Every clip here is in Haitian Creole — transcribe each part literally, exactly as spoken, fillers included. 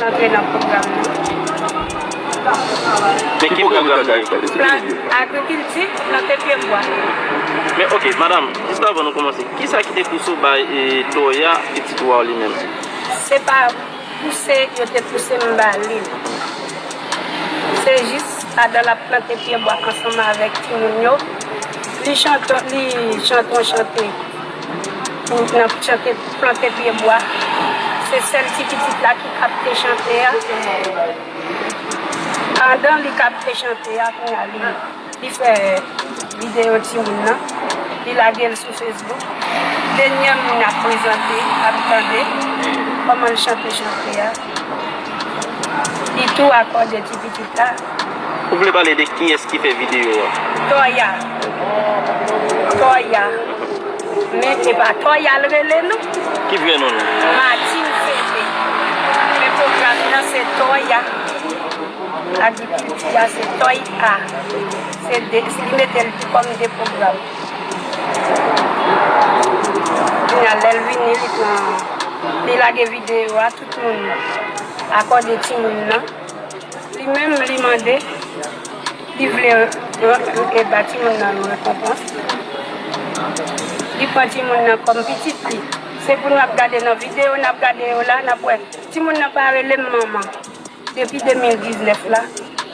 Antre nan pwogram nan. Men ki pwogram sa ye? Agrikilti, plante pye bwa. Men ok, madanm, jis avan nou kòmanse, kisa ki te pouse w bay Toya pitit ou a li menm? Se pa pouse yo te pouse m ba li. Se jis pandan l ap plante pye bwa ansanm avèk timoun yo, li chante, li chante yon chante pou nan chante plante pye bwa. Se sèl ti pitit la ki kapte chante a. Pandan li kapte chante a, kounye a li, li fè videyo timoun nan, li lage l sou Facebook. Denyè moun ap prezante, ap tande kòman l chante chante a. Li tou akòde ti pitit la. Ou vle pale de kiyès ki fè videyo a? Toya. Toya. Men se pa Toya l rele non. Ki vrè non li? Martine Febe. Men pwogram nan se Toya. Agrikilti a se Toy A. Se de, li mete l kòm de pwogram. Kounye a lè l vini, li pran, li lage videyo a, tout moun akòde timoun nan. Li menm, li mande, li vle e ba timoun nan yon rekonpans. Li pran timoun nan kòm pitit li. Se pou n ap gade nan videyo, n ap gade yo la, n ap wè. Timoun nan pa rele m manman. Depi de mil diznèf la,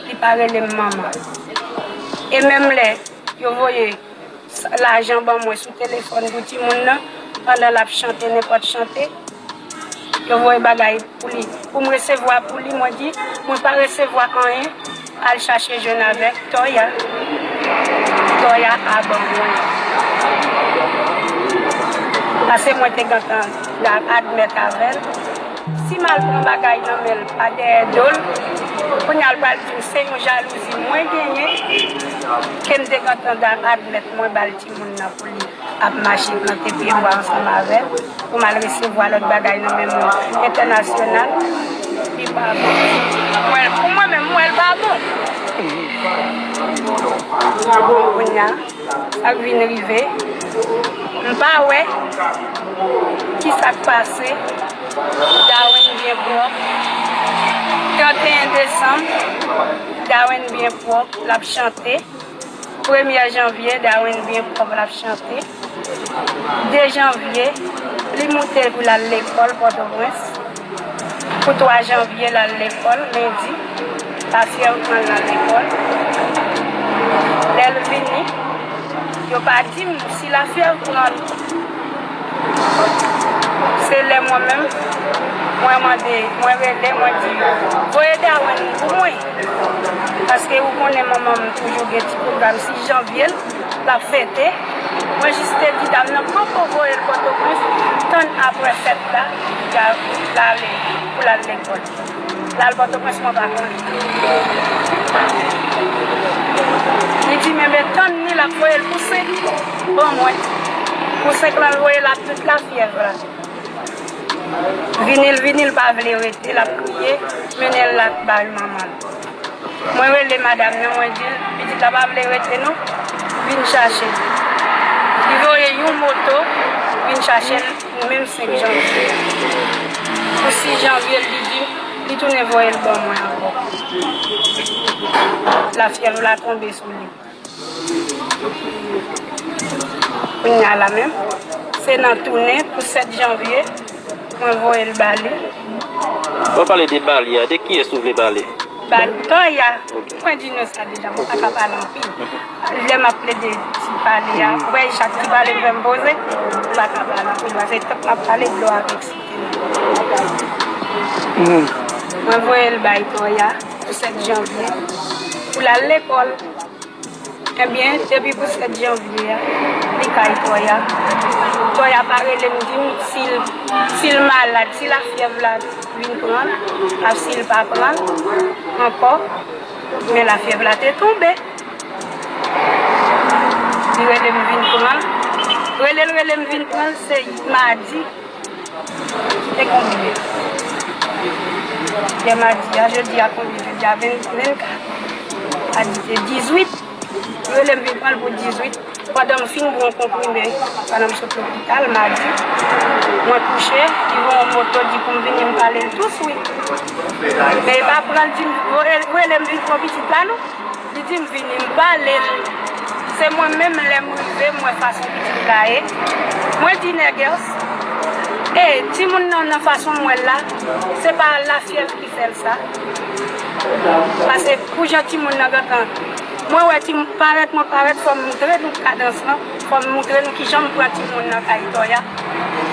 li pa rele m manman. E menm lè yo voye lajan ban mwen sou telefòn pou timoun nan, pandan l ap chante nenpòt chante, yo voye bagay pou li. Pou m resevwa pou li, mwen di, mwen pa resevwa anyen, al chache jwenn avèk Toya. Toya a ban mwen. Paske mwen te gentan admèt avè l. Si m al pran bagay nan men l pa dèyè do l, kounye a l pral di m se yon jalouzi mwen genyen, ke m te gentan admèt mwen ba l timoun nan pou li ap mache plante pye bwa ansanm avè l, pou m al resevwa lòt bagay nan men moun entènasyonal, li pa bon. Mwen, pou mwen menm, m wè l pa bon. Kounye a, sa k vin rive, m pa wè kisa k pase. Darwin byen pwòp. Trannteyen desanm, Darwin byen pwòp, l ap chante. Premyè janvye, Darwin byen pwòp, l ap chante. De janvye, li moute pou l al lekòl Pòtoprens. Pou twa janvye, l al lekòl, lendi, lafyèv pran l nan lekòl. Lè l vini, yo pa di m si lafyèv pran l. Se lè mwen menm, mwen mande, mwen rele, mwen di, voye Darwin pou mwen. Paske ou konnen manman m toujou gen ti pwogram sis janvye l, l ap fete. Mwen jis te di dam nan poko voye l Pòtoprens, tann apre fèt la, l ale, pou l al lekòl. L al Pòtoprens, mwen pa konnen. Li di m, enben tann ni, l ap voye l pou senk ban mwen. Pou senk lan, l voye l ak tout lafyèv la. Vini l, vini l pa vle rete, l ap kriye, mennen l la bay manman l. Mwen rele madanm nan, mwen di l, pitit la pa vle rete non, vin chache l. Li voye yon moto, vin chache l, menm senk janvye. Pou sis janvye, li di, li tounen voye l ban mwen ankò. Lafyèv la tonbe sou li. Kounye a la menm, se nan tounen pou sèt janvye, mwen voye l ba li. W ap pale de ba li a, de kiyès ou vle pale? Ba Toya. Mwen di nou sa deja, mwen pa ka pale anpil. Lè m ap plede ti pale a, ou wè chak ti pale m fè m poze, m pa ka pale anpil. Paske tank m ap pale, dlo ap eksite m. Mwen voye l bay Toya pou sèt janvye, pou l al lekòl. Ebyen, depi pou sèt janvye a, li kay Toya. Toya pa rele m di m si l, si l malad, si lafyèv la vin pran l, ak si l pa pran l ankò, men lafyèv la te tonbe. Li rele m vin pran l. Rele l, rele m vin pran l, se madi. Te konbyen? Yè madi a, jodi a konbyen? Jodi a ven, vennkat. Madi te dizuit. Yo rele m vin pran l pou dizuit. Pandan m fin pran konprime, pandan m sot lopital, madi, mwen kouche, li voye yon moto di pou m vini, m pale l tou swit. Men e pa pran l di m, "Rele m vin pran pitit la non." Li di m vini, m pale l. Se mwen menm, lè m rive, m wè fason pitit la ye. Mwen di, "Nègès, e timoun nan, nan fason m wè l la, se pa lafyèv ki fè l sa." Paske pou jan timoun nan gentan, mwen wè ti parèt, mwen parèt, fò m moutre nou kadans lan, fò m moutre nou kijan m pran timoun nan kay Tòya.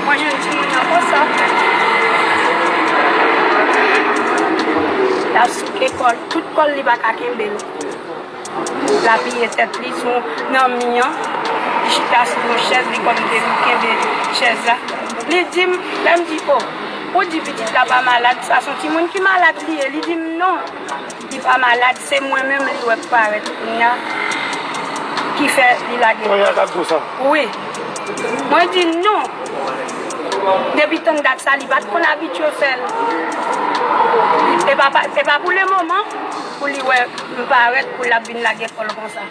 Mwen jwenn timoun nan konsa. L ap souke kò l, tout kò l li pa ka kenbe l. L apiye tèt li sou nan mi an. Li chita sou yon chèz, li kòm te kenbe chèz la. Li di m, lè m di, "O, ou di pitit la pa malad, sa se yon timoun ki malad li ye." Li di m, "Non, li pa malad, se mwen menm li wè k parèt kounya ki fè li lage." Tòya k ap di w sa? Wi. Mwen di, "Non." Depi tann dat sa, li pa t konn abitye fè l. E pa, pa, e pa pou lemoman, pou li wè m parèt, pou l ap vin lage kò l konsa.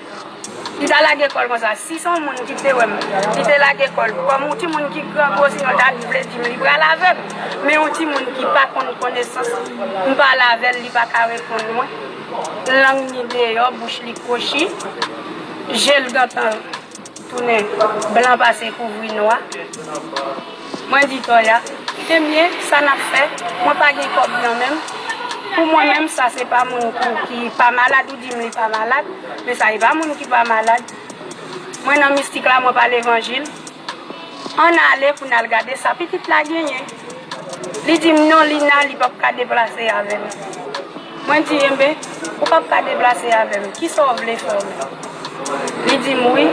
Li ta lage kò l konsa. Si se yon moun ki te wè m, li te lage kò l. Kòm yon timoun ki grangou, sinon ta vle di m li pral avè m. Men yon timoun ki pa konn konesans, m pale avè l, li pa ka reponn mwen. Lang li deyò, bouch li kwochi, je l gentan tounen blan pase kouvri nwa. Mwen di Tòya, ebyen, sa n ap fè, mwen pa gen kòb nan men m. Pou mwen menm, sa se pa moun ki, ki pa malad, ou di m li pa malad, men sa e pa moun ki pa malad. Mwen nan mistik la, mwen pa levanjil. Ann ale pou n al gade sa pitit la genyen. Li di m non, Lina, li p ap ka deplase avè m. Mwen di, enben, ou p ap ka deplase avè m. Kisa w vle fè w menm? Li di m wi.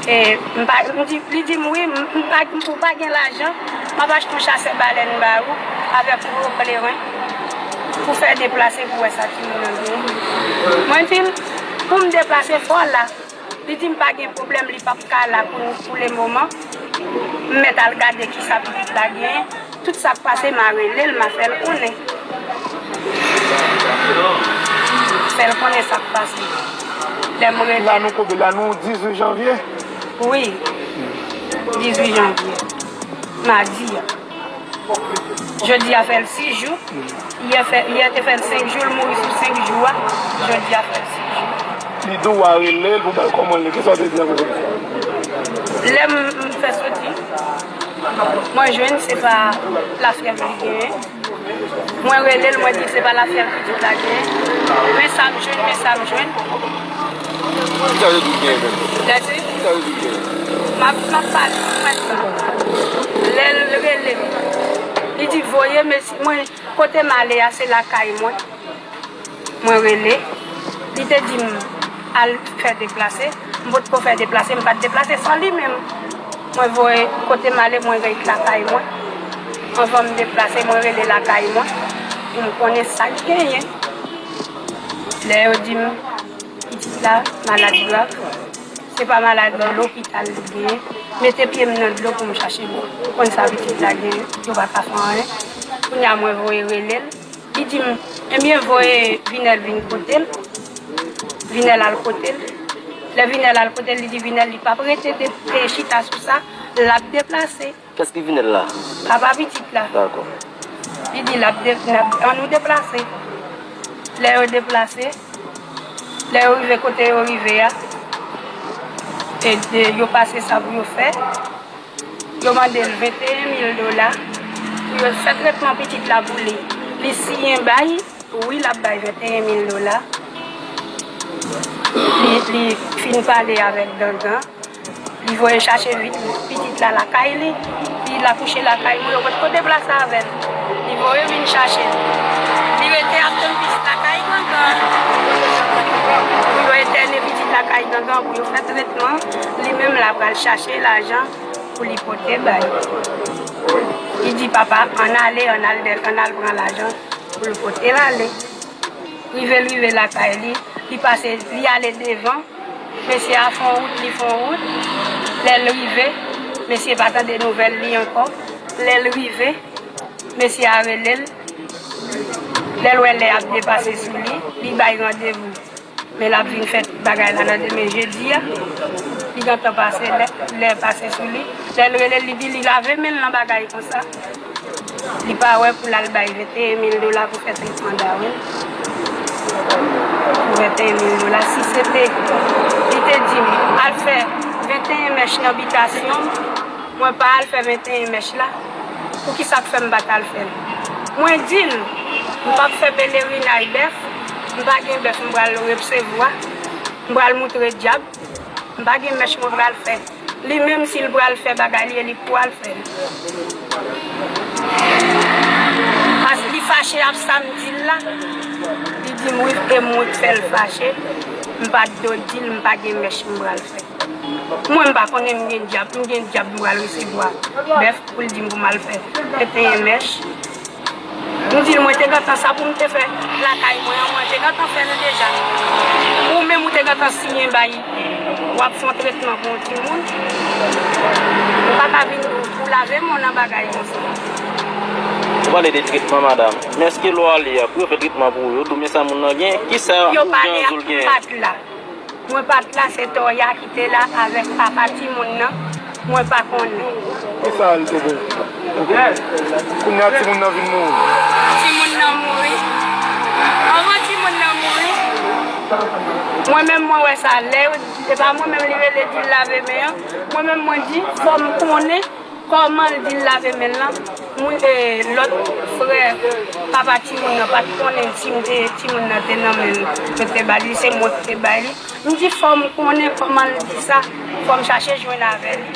E, m pa, m di, li di m wi, m, m pa, ou pa gen lajan, m ap achte yon chasè balèn ba ou avèk yon gwo kleren pou fè deplase pou wè sa timoun nan genyen. Mwen di l, pou m deplase, fò w la. Li di m pa gen pwoblèm, li p ap ka la pou, pou lemoman. M mèt al gade kisa pitit la genyen. Tout sa k pase, m a rele l, m a fè l konnen. Fè l konnen sa k pase. Lè m rele. La nou konbe, la nou dizuit janvye? Wi. Dizuit janvye. Madi a. Jodi a fè l sis jou. Yè fè, yè te fè l senk jou, l mouri sou senk jou a. Jodi a fè l sis jou. Li di w a rele l pou ba l kòman l ye. Kisa w te di anpre sa? Lè m, m fè soti, mwen jwenn se pa lafyèv li genyen. Mwen rele l, mwen di l se pa lafyèv pitit la genyen. Men sa m jwenn, men sa m jwenn. Kisa w te di w genyen menm? Lè se? Kisa w te di w genyen? M ap, m ap pale, m ap pale. Lè l rele m, li di voye mesye, mwen, kote m ale a, se lakay mwen. Mwen rele, li te di m al fè deplase. M potko fè deplase, m pa t deplase san li menm. Mwen voye, kote m ale, mwen ret lakay mwen. Anvan m deplase, mwen rele lakay mwen pou m konnen sa k genyen. Lè yo di m pitit la malad grav, se pa malad lopital li genyen. Mete pye m nan dlo pou m chache konn sa pitit la genyen. Yo pa ka fè anyen. Kounye a mwen voye rele l. Li di m, ebyen, voye Vinèl vin kote l. Vinèl al kote l. Lè Vinèl al kote l, li di Vinèl li p ap rete de, de chita sou sa, l ap deplase. Kiyès ki Vinèl la? Papa pitit la. Dakò. Li di l ap de, n ap, ann nou deplase. Lè yo deplase, lè yo rive kote yo rive a, e, e, yo pase sa pou yo fè. Yo mande l venteyen mil dola pou yo fè tretman pitit la pou li. Li siyen bay, wi, l ap bay venteyen mil dola. Li, li fin pale avèk Gangan. Li voye chache vi-, pitit la lakay li. Li la kouche lakay mwen, yo potko deplase avè l. Li voye vin chache l. Li rete ap tann pitit lakay Gangan. Pou yo entène pitit lakay Gangan, pou yo fè tretman. Li menm la pral chache lajan pou li pote bay. Li di papa, ann ale, ann al dè, ann al pran lajan pou l pote l ale. Rive l rive lakay li, li pase, li ale devan. Mesye a fè yon wout, li fè yon wout. Lè l rive, mesye pa tande nouvèl li ankò. Lè l rive, mesye a rele l. Lè l wè lè ap depase sou li, li bay randevou. Men l ap vin fè tout bagay la nan demen jedi a. Li gentan pase lè, lè pase sou li. Lè l rele l, li di li lave men l nan bagay konsa. Li pa wè pou l al bay venteyen mil dola pou fè tretman Darwin. Pou venteyen mil dola. Si se te, li te di m, al fè venteyen mèch nan bitasyon m, mwen pa al fè venteyen mèch la, poukisa k fè m pa t al fè l? Mwen di l, m p ap fè pelerinaj bèf, m pa gen bèf m pral resevwa, m pral moutre dyab, m pa gen mèch mwen pral fè. Li menm, si l pral fè bagay li, e li k pou al fè l. Pas li fache ap sa m di l la, li di m wi, e mwen k fè l fache, m pa t dwe di l m pa gen mèch m pral fè. Mwen, m pa konnen m gen dyab, m gen dyab m pral resevwa bèf pou l di m pou m al fè venteyen mèch. M di l, mwen te gentan sa pou m te fè lakay mwen an, mwen te gentan fè l deja. Ou menm ou te gentan siyen bay, w ap fè yon tretman pou yon timoun. Ou pa ka vin pou lave men w nan bagay konsa. Ou pale de tretman, madanm. Men èske lè w ale a, pou yo fè tretman pou ou, yo di w men sa moun nan gen? Kisa Yo pale Jan ak Zol gen? Pat la. Mwen pa t la, se Toya ki te la avèk papa timoun nan, mwen pa konnen. Kisa l te gen? Kounye a timoun nan vin mouri. Timoun nan mouri. Anvan timoun nan mouri, mwen menm mwen wè sa lè yo, se pa mwen menm li rele di l lave men an. Mwen menm mwen di, fò m konnen. Kòman l di l lave men l lan? Moun, e, lòt frè papa timoun nan pa t konnen si m te, timoun nan te nan men l, yo te ba li, se mwen ki te bay li. M di fò m konnen kòman l di sa, fò m chache jwenn avè li.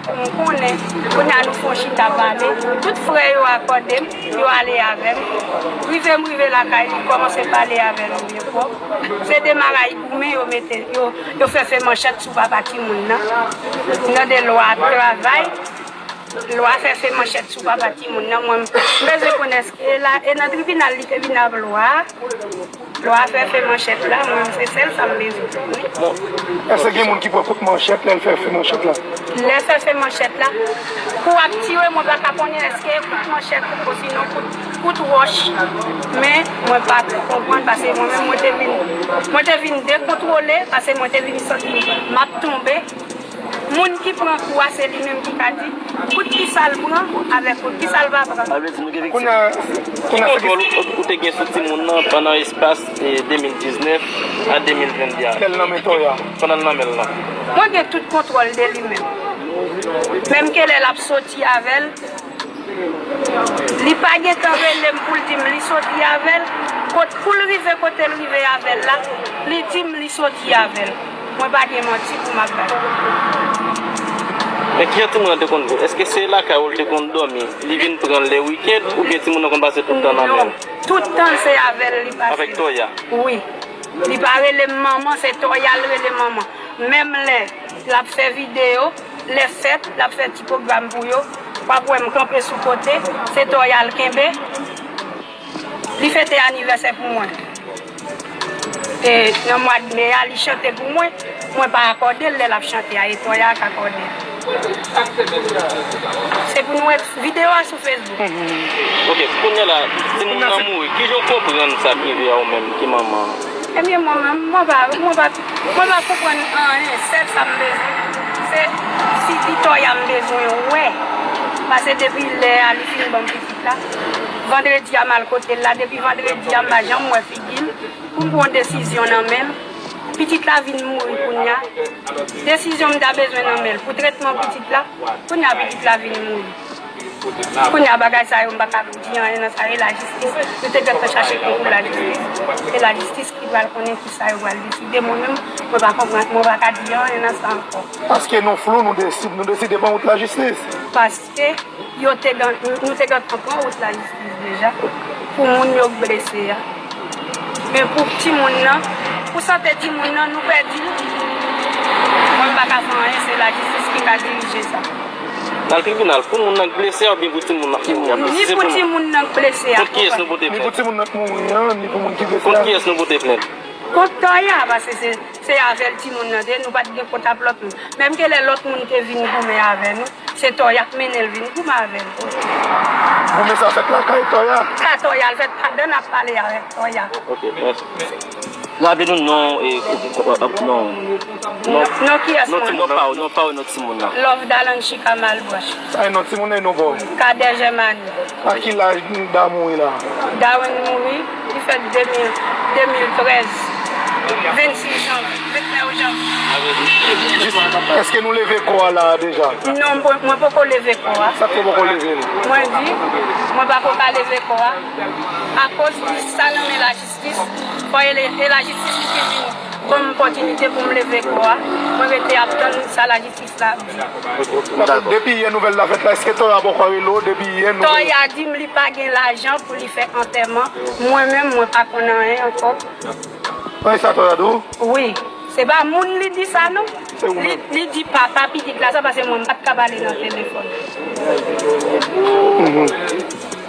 Pou m konnen, kounye a nou fè yon chita pale, tout frè yo akòde m, yo ale avè m. Rive m rive lakay li, kòmanse pale avè l byen pwòp. Se de maray goumen yo mete, yo, yo fè fè manchèt sou papa timoun nan. Nan de lwa travay. Lwa fè fè manchèt sou papa timoun nan, mwen m bezwen konn èske la, e nan tribinal li te vin ap lwa a. Lwa fè fè manchèt la, mwen se sèl sa m bezwen konnen. Èske gen moun ki pran kout manchèt lè l fè fè manchèt la? Lè fè fè manchèt la, kou ap tire, mwen pa ka konnen èske kout manchèt osinon kout, kout wòch. Men mwen pa konprann paske mwen menm mwen te vin, mwen te vin dekontwole paske mwen te vin santi m ap tonbe. Moun ki pran kou a, se li menm ki ka di kout kisa l pran avèk kout kisa l pa pran. Sa vle di nou gen viktim. Kounye a, kounye a, se ki kontwòl ou, ou te gen sou timoun nan pandan espas, e, de mil diznèf a de mil venn de a? Lè l nan men Toya. Pandan l nan men l lan. Mwen gen tout kontwòl de li menm. Menm ke lè l ap soti avè l, li pa gentan rele m pou l di m li soti avè l. Kot, pou l rive kote l rive avè l la, li di m li soti avè l. Mwen pa gen manti pou m ap bay. Men kijan timoun nan te konn viv? Èske se lakay ou l te konn dòmi? Li vin pran l lè wikenn oubyen timoun nan konn pase tout tan nan men l? Non, tout tan se avè l li pase. Avèk Toya? Wi. Li pa rele m manman, se Toya l rele manman. Menm lè l ap fè videyo, lè fèt, l ap fè ti pwogram pou yo, w ap wè m kanpe sou kote, se Toya l kenbe. Li fete anivèsè pou mwen. E nan mwa d me a, li chante pou mwen. Mwen pa akòde l lè l ap chante a, e Toya k akòde l. Se pou nou wè videyo a sou Facebook. Ok, kounye a la, timoun nan mouri. Kijan w konprann sa k rive a ou menm ki manman an? Ebyen, mwen menm, mwen pa, mwen pa, mwen pa konprann anyen. Sèl sa m bezwen, se figi Toya m bezwen wè. Paske depi lè a li fin ban m pitit la, vandredi a m al kote l la, depi vandredi a m pa janm wè figi l. Pou m pran yon desizyon nan men l, pitit la vin mouri kounye a. Desizyon m ta bezwen nan men l pou tretman pitit la, kounye a pitit la vin mouri. Kounye a bagay sa yo, m pa ka di anyen nan sa, e lajistis. Nou te gentan chache konkou lajistis. E lajistis ki pral konnen kisa yo pral deside. Mwen menm, mwen pa konprann, mwen pa ka di anyen nan sa ankò. Paske nou flou, nou deside, nou deside pran wout lajistis. Paske yo te gen, nou te gentan pran wout lajistis deja pou moun yo k blese a. Men pou timoun nan, pou sante timoun nan, nou pèdi l. Mwen, m pa ka fè anyen, se lajistis ki ka dirije sa. Nan tribinal, pou moun nan k blese a oubyen pou timoun nan k mouri a? Ni pou timoun nan k blese a. Kont kiyès nou pote plent? Ni pou timoun nan k mouri an, ni pou moun ki blese a. Kont kiyès nou pote plent? Kont Toya, paske se, se avè l timoun nan te, nou pa t gen kont ap lòt moun. Menm ke lè lòt moun te vin goumen avè nou, se Toya k mennen l vin goumen avè nou. Goumen sa fèt lakay Toya? Ka Toya l fèt, pandan n ap pale avèk Toya. Ok, mèsi. Raple nou non, e, non, non, Non, non, kiyès non, mwen? Non pa w, non pa w, non timoun nan. Love Dalanchika Malbranch. Sa e non timoun e non pa w. Kader Germani. A ki laj Darwin mouri la? Darwin mouri, li fèt de mil, de mil trèz, vennsis janvye, vennèf janvye. Jis, èske nou leve kò a la deja? Non, mwen, mwen poko leve kò a. Sa k fè w poko leve l? Mwen di, mwen pa ko ka leve kò a. Akoz di sa nan men lajistis, fò e e lajistis ki vin ban m opòtinite pou m leve kò a. Mwen rete ap tann sa lajistis la ap di. Depi yè nouvèl la fèt la, èske Toya poko rele w? Depi yè nouvèl. Toya di m li pa gen lajan pou li fè antèman. Mwen menm, mwen pa konn anyen ankò. Anyen sa Toya di w? Wi. Se pa moun li di sa non. Se ou Li, menm. Li di papa pitit la sa paske mwen m pa t ka pale nan telefòn.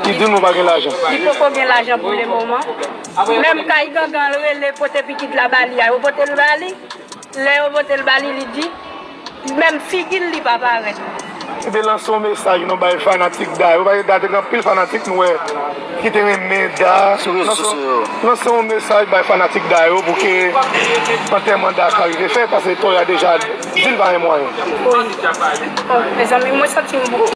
Li di nou pa gen lajan. Li poko gen lajan pou le moman. Menm kay gangan l rele pote pitit la ba li a, yo pote l ba li. Lè yo pote l ba li, li di, menm figi l li pa parèt. Ebyen lanse yon mesaj nou bay fanatik Dayo. Paske Dayo te gen anpil fanatik nou wè ki te renmen Da. Sou rezo sosyo yo. Lanse yon mesaj bay fanatik Dayo pou ke antèman Da ka rive fèt, paske Toya deja di l pa gen mwayen. Wi. Oh, mezanmi, mwen santi m bouke.